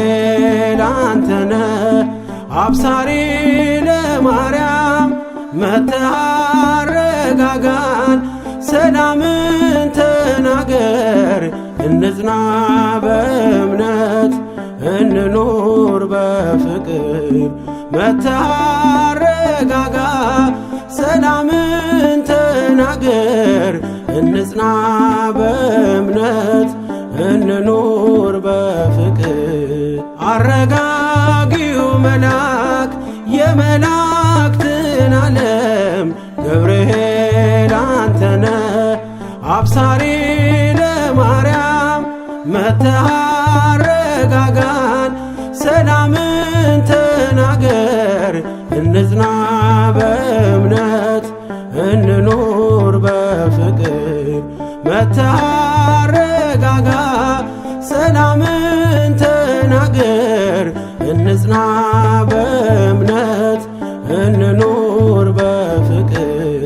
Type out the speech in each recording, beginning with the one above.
ገብርኤል አንተነ አብሳሪ ለማርያም መጥተህ አረጋጋን፣ ሰላምን ተናገር፣ እንጽና በእምነት እንኑር በፍቅር። መጥተህ አረጋጋ፣ ሰላምን ተናገር፣ እንጽና በእምነት እንኑር በፍቅር። አረጋጊው መልአክ የመላእክትን ዓለም ገብርኤል አንተነ አብሳሪ ለማርያም መጥተህ አረጋጋን፣ ሰላምን ተናገር፣ እንጽና በእምነት እንኑር በፍቅር። መጥተህ አረጋጋ፣ ሰላምን ተናገር፣ እንጽና በእምነት እንኑር በፍቅር።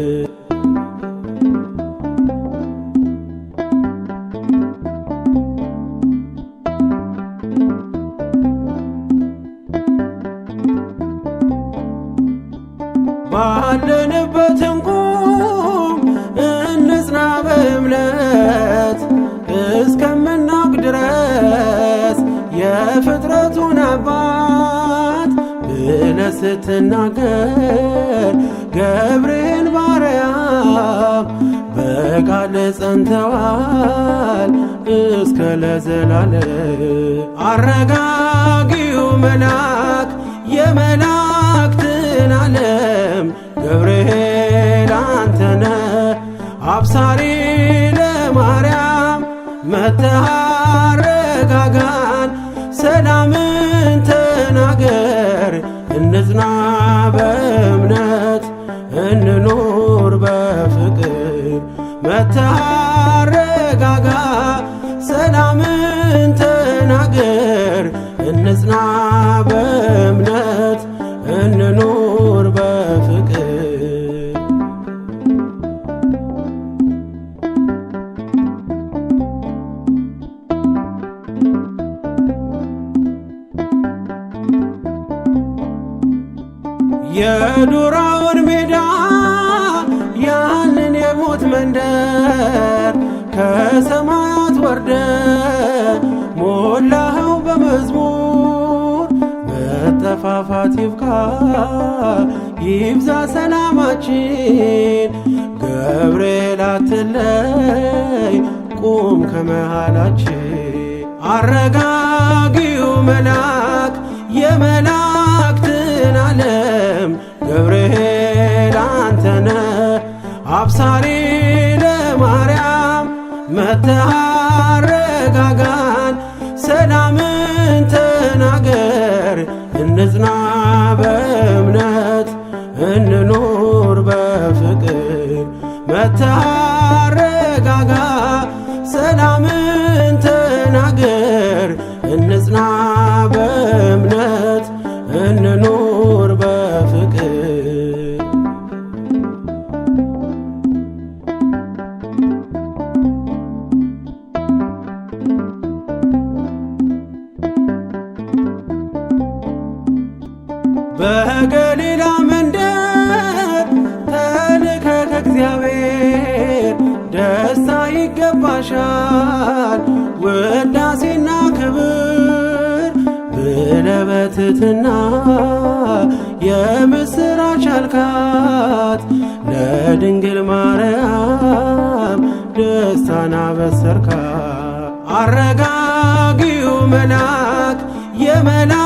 ባለንበት እንቁም እንጽና በእምነት እስከምናውቅ ድረስ የፍጥረቱን አባት ብለህ ስትናገር ገብርኤል ባርያም በቃል ጸንተዋል እስከ ለዘላለም። አረጋጊው መልአክ የመላእክትን ዓለም ገብርኤል አንተነ አብሳሪ ለማርያም መጥተህ አረጋጋን፣ ሰላምን ተናገር፣ እንጽና በእምነት እንኑር በፍቅር። መጥተህ አረጋጋ፣ ሰላምን ተናገር፣ እንጽና በእምነት እንኑር በፍቅር። የዱራውን ሜዳ ያንን የሞት መንደር ከሰማያት ወርደ ሞላኸው በመዝሙር። መጠፋፋት ይብቃ ይብዛ ሰላማችን፣ ገብርኤል አትለይ ቁም ከመሃላችን። አረጋጊው መልአክ የመላእክትን ዓለም ገብርኤል አንተነ አብሳሪ ለማርያም መጥተህ አረጋጋን፣ ሰላምን ተናገር፣ እንጽና በእምነት እንኑር በፍቅር። መጥተህ አረጋጋ፣ ሰላምን ተናገር፣ እንጽና በእምነት እንኑር በፍቅር። በገሊላ መንደር ተልከ ከእግዚአብሔር ደስታ ይገባሻል ውዳሴና ክብር ብለህ በትሕትና የምስራች አልካት ለድንግል ማርያም ደስታን አበሰርካት። አረጋጊው መልአክ የመላእክትን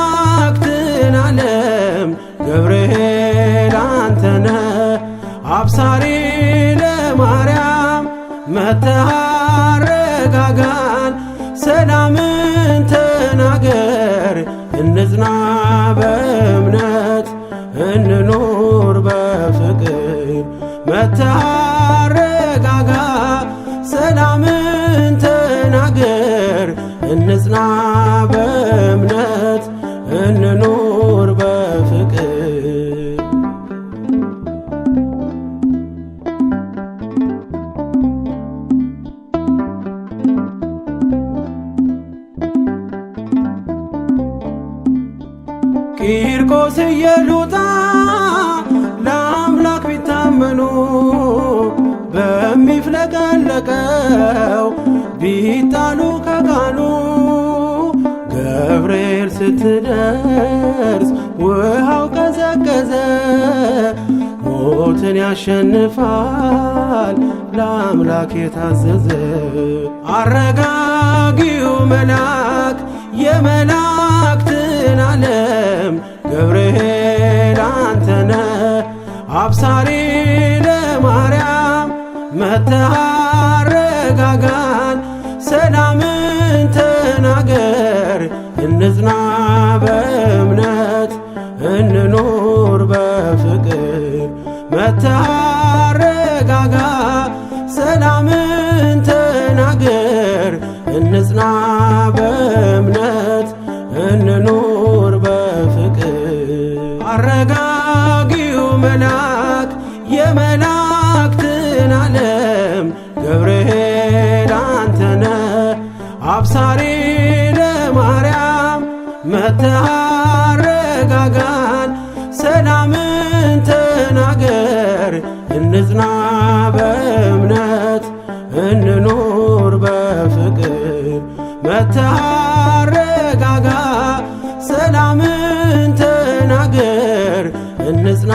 ዓለም ገብርኤል አንተነ አብሳሪ ለማርያም መጥተህ አረጋጋን፣ ሰላምን ተናገር፣ እንጽና በእምነት እንኑር በፍቅር። መጥተህ አረጋጋ፣ ሰላምን ተናገር፣ እንጽና በእምነት እንኑር በፍቅር። ቂርቆስ ኢየሉጣ ለአምላክ ቢታመኑ በሚፍለቀለቀው ቢጣሉ ከቃሉ ገብርኤል ስትደርስ ውሃው ቀዘቀዘ። ሞትን ያሸንፋል ለአምላክ የታዘዘ። አረጋጊው መልአክ የመላእክትን ዓለም ገብርኤል አንተነ አብሳሪ ለማርያም መተህ አረጋጋን ሰላምን ተናገር እንጽና በእምነት እንኑር በፍቅር መተህ አረጋጋ ሰላምን ተናገር እንጽና በእምነት እንኑር በፍቅር አረጋጊው መልአክ የመላእክትን ዓለም ገብርኤል አንተነ አብሳሪ ለማርያም መተህ አረጋጋን ሰላምን ተናገር እንጽና በእምነት እንኑር በፍቅር መተህ አረጋጋ ሰላምን ተናገር እንጽና